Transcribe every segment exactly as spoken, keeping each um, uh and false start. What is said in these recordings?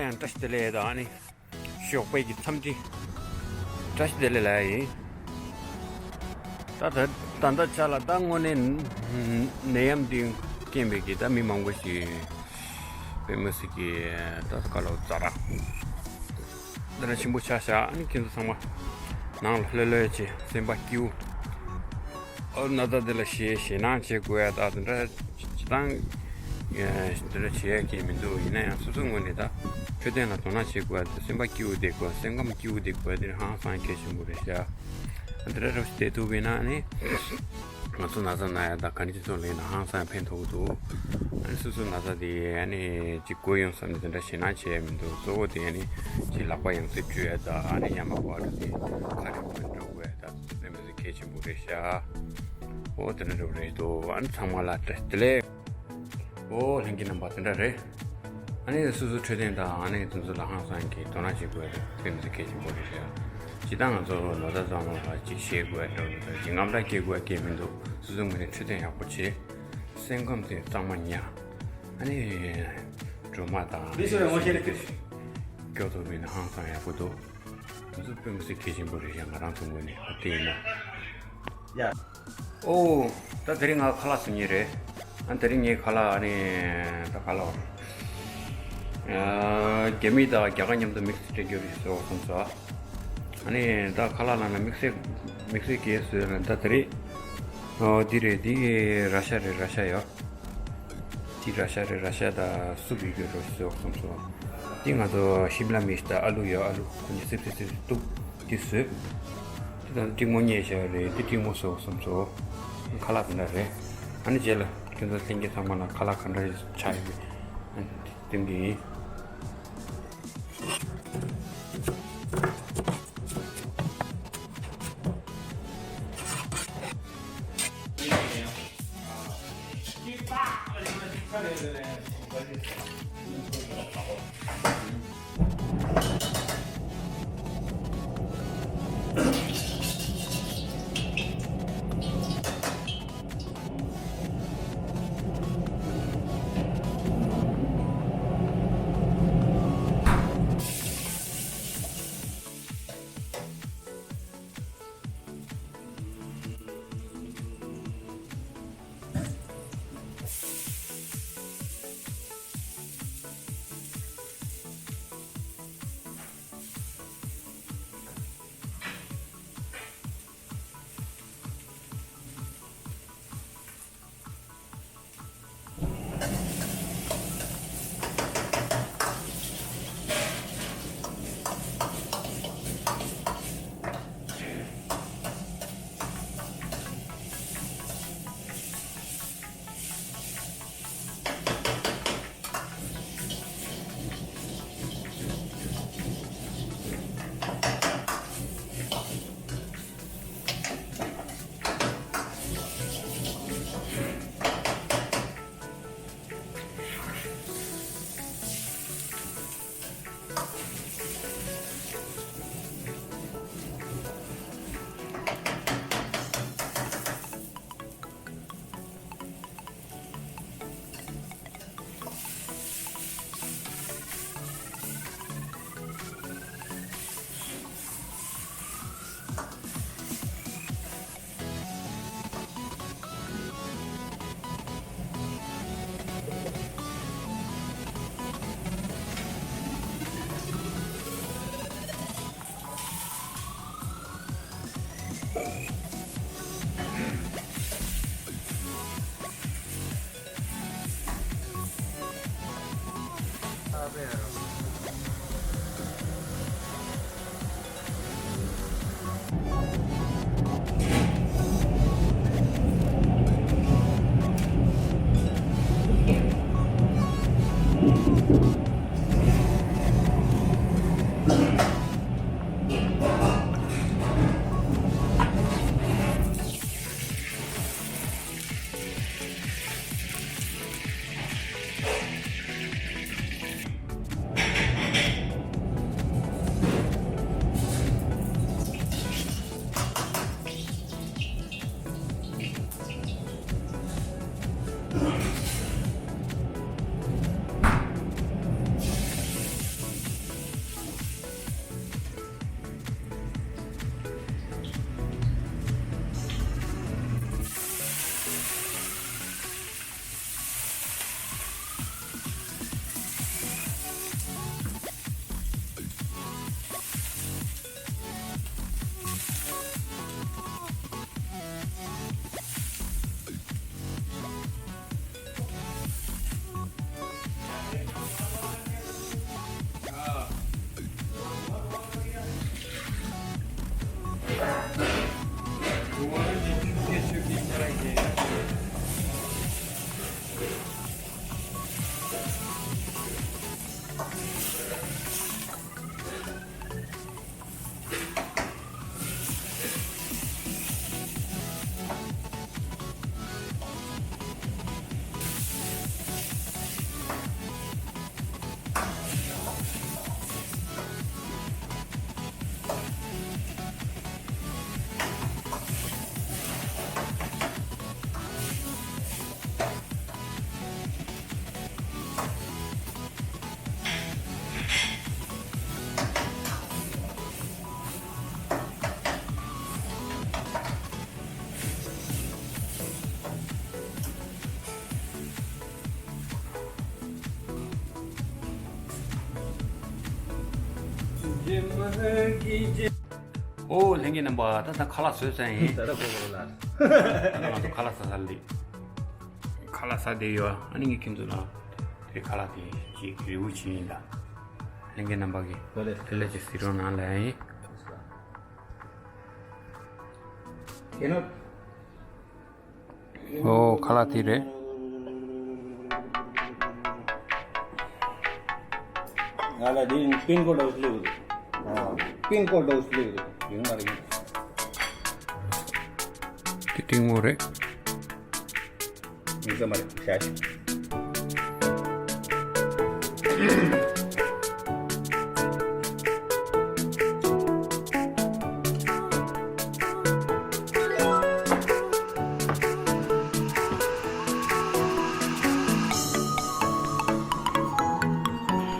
ཡང་བཀྲ་ཤིས་བདེ་ལེགས་དང་ཨ་ནི། ཞོགས་པའི་གི་འཚམས་འདྲི། བཀྲ་ཤིས་བདེ་ལེགས་ལབ་ཡ་ཡིན། ད་ད་ད་ལྟ་ཆ་ལ་ད་དངོས་གནས་ནད་ཡམས་འདི་རྐྱེན་པས་གི་ད་མི་མང་པོ་ཞིག་དཔེ་མི་སྲིད་གི་ད་ག་ལོ་ཛ་དྲག་འདི་འདྲ་ཆེན་པོ་ཆགས་ཤག་ཨ་ནི་ཁྱེད་ཚོ་ཚང་མ་ནང་ལ་ལྷོད་ལྷོད་བྱེད། སེམས་པ་སྐྱིད་པོ། ཨོ་ན་ད་འདི་ལ་ཞེད་ཞེད་སྣང་བྱེད་དགོས་ཡ་ད་དེ་འདྲ་སྤྱི་བཏང་དེ་འདྲ་བྱེད་ཡ་གི་མི་འདུག་ཡིན་ན་ཡང་སོ་སོའི་ངོས་ནས་ད་འཕྲོད་བསྟེན་ལ་དོ་སྣང་བྱེད་དགོས་ཡ་ད་སེམས་པ་སྐྱིད་པོ་བསྡད་དགོས། སེམས་ཁམས་སྐྱིད་པོ་བསྡད་དགོས་ཡ་དེ་ཧང་སང་གལ་ཆེན་པོ་རེད་ཤག་དེ་འདྲ་རོགས་ཞེ་བསྡད་ཐུབ་པ་ཡིན་ན་ནི་ང་ཚོ་ན་ཚ་ན་ཡ་ད་ག་ནས་ཅི་ཚོ་ལེན་ན་ཧང་སང་ཕན་ཐོགས་འདུག་ཨ་ནི་སོ་སོ་ན་ཚ་དེ་ཨ་ནི་ཅིག་འགོས་ཡོང་བསམ་ནས་དེ་འདྲ་ཞེད་སྣང་བྱེད་ཡ་མི་འདུག་གཙོ་བོ་དེ་ཨ་ནི་ཅིག་ལག་པ་ཡང་སེ་བཀྲུ་ཡ་ད་ཨ་ནི་ཡར་མར་གོ་བ་འགྲོ་དེ་ཁ་རེག་མ་འགྲོ་དགོས་ཡ་ད་དེ་མི་ཚེ་གལ་ཆེན་པོ་རེད་ཤག་ཨོ་དེ་འདྲ་འདྲ་པོ་རེད་འདུག་ཨ་ནི་ཚང་མ་ལ་བཀྲ་ཤིས་བདེ་ལེགས། ཨོ་ལྷན་རྒྱས་རྣམ་པ་དེ་འདྲ་རེད། ཨ་ནི་སོ་སོ་འཕྲོད་བསྟེན་དང་ཨ་ནི་དེ་ཚོ་ལ་ཧང་སང་གི་དོ་སྣང་བྱེད་དགོས་རེད། དཔེ་མི་སྲིད་གལ་ཆེན་པོ་རེད་ཤག་སྤྱིར་བཏང་ང་ཚོ་ན་ཚ་ཚང་མ་ལ་ཅིག་ཞེད་དགོས་ཡ་འདྲ་པོ་དང་ཅིག་དངངས་སྐྲག་སྐྱེ་དགོས་ཡ་གང་ཡང་མི་འདུག་སོ་སོའི་ངོས་ནས་འཕྲོད་བསྟེན་ཡག་པོ་བྱེད། སེམས་ཁམས་དེ་གཙང་མ་ཉར། ཨ་ནི་སྒྲོལ་མ་དང་ཨ་ནི་སེམས་ཅན་དེ་སྐྱོ་ཐུབ་མིན་ན་ཧང་སང་ཡག་པོ་འདུག་ང་ཚོ་དཔེ་མི་སྲིད་གལ་ཆེན་པོ་རེད་ཤག་ང་རང་ཚོ་ངོས་ནས་ཨ་དེ་ཡིན་ན། ཡ། ཨོ། ད་དེ་རིང་ང་ཁ་ལག་བཟོ་མཁན་རེད། ཨ་དེ་རིང་ངའི་ཁ་ལག་ཨ་ནི་ད་ག་ལ་བ། རྒྱ་མི་དང་རྒྱ་གར་མཉམ་དུ་དམིགས་བསལ་སྤྲད་རྒྱུ་རེད་ཟེར་བ་སོང་ཙང་། ཨ་ནི་ད་ཁ་ལག་ནང་ན་དམིགས་བསལ་དམིགས་བསལ་གྱི་བཟོས་ན་ད་དེ་རིང་། ཨོ་འདི་རེད། འདི་ར་ཤ་རེད། ར་ཤ་ཡོད། དེ་ར་ཤ་རེད། ར་ཤ་དང་སུབ་ཡོད་རྒྱུ་རེད་ཟེར་བ་སོང་ཙང་། དེ་ང་ཚོ་ཤིམ་ལ་མིར་ཅི་དང་ཨ་ལུ་ཡོད། ཨ་ལུ་ཁོ་གཉིས་སིབ་སིབ་སིབ་སིབ་གཏུབ་དེ་བཟོས། དེ་དང་ཏིང་མོ་རྙེད་བཞག་རེད། དེ་ཏིང་མོ་ཟེར་བ་སོང་ཙང་། ཁ་ལག་དེ་འདྲ་རེད། ཨ་ནི་རྗེས་ལ་ཁྱོད་ཚོ་ལྷན་རྒྱས་ཚང་མ་ལ་ཁ་ལག་ག་འདྲ་ཆགས་ཡོད་མེད་སྟོན་གྱི་ཡིན། ཨོ་ལྷན་རྒྱས་རྣམ་པ། ད་ད་ཁ་ལག་བཟོས་ཚར་ཡིན། ད་ད་གོ་གོ་ལ། ད་ང་ཚོ་ཁ་ལག་ཟ་ས་ལི། ཁ་ལག་ཟ་བསྡད་ཡོད། ཨ་ནི་ངས་ཁྱེད་ཚོ་ལ་དེ་ཁ་ལག་དེ་ཅིག་རེ་སྐུལ་བྱེད་ཡིན་ད། ལྷན་རྒྱས་རྣམ་པ་གིས་ལེ་ལེ་ཅིག་གཟིགས་རོགས་གནང་ལ་ཡིན། ཨོ་ཁ་ལག་དེ་རེད། ང་ལ་དེ་པིན་ཀོཌ་ཨའུ་སླེབས་རེད། པིན་ཀོཌ་ཨའུ་སླེབས་རེད། ཡོང་མ་རེད། དེ་ཏིང་མོ་རེད། མི་ཚེ་མ་རེད་ཤ་ཞིག་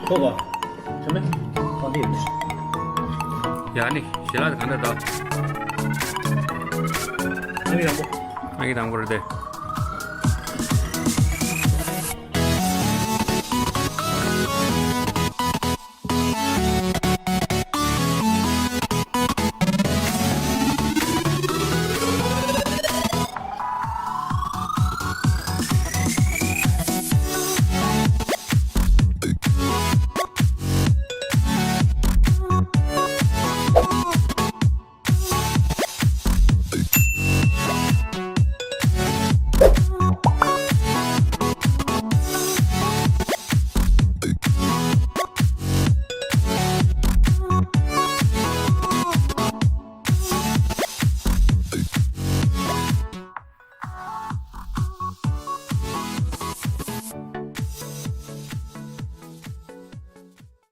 ཐོག་ག་ཚོད་མེད་གང་དེ་ཡོད་ནི། ཡ་ནི་ཞལ་ལག་དེ་གང་འདྲ་འདྲ། ཨ་ནི་དང་པོ། ཨ་ནི་དང་པོ་རེད་དེ།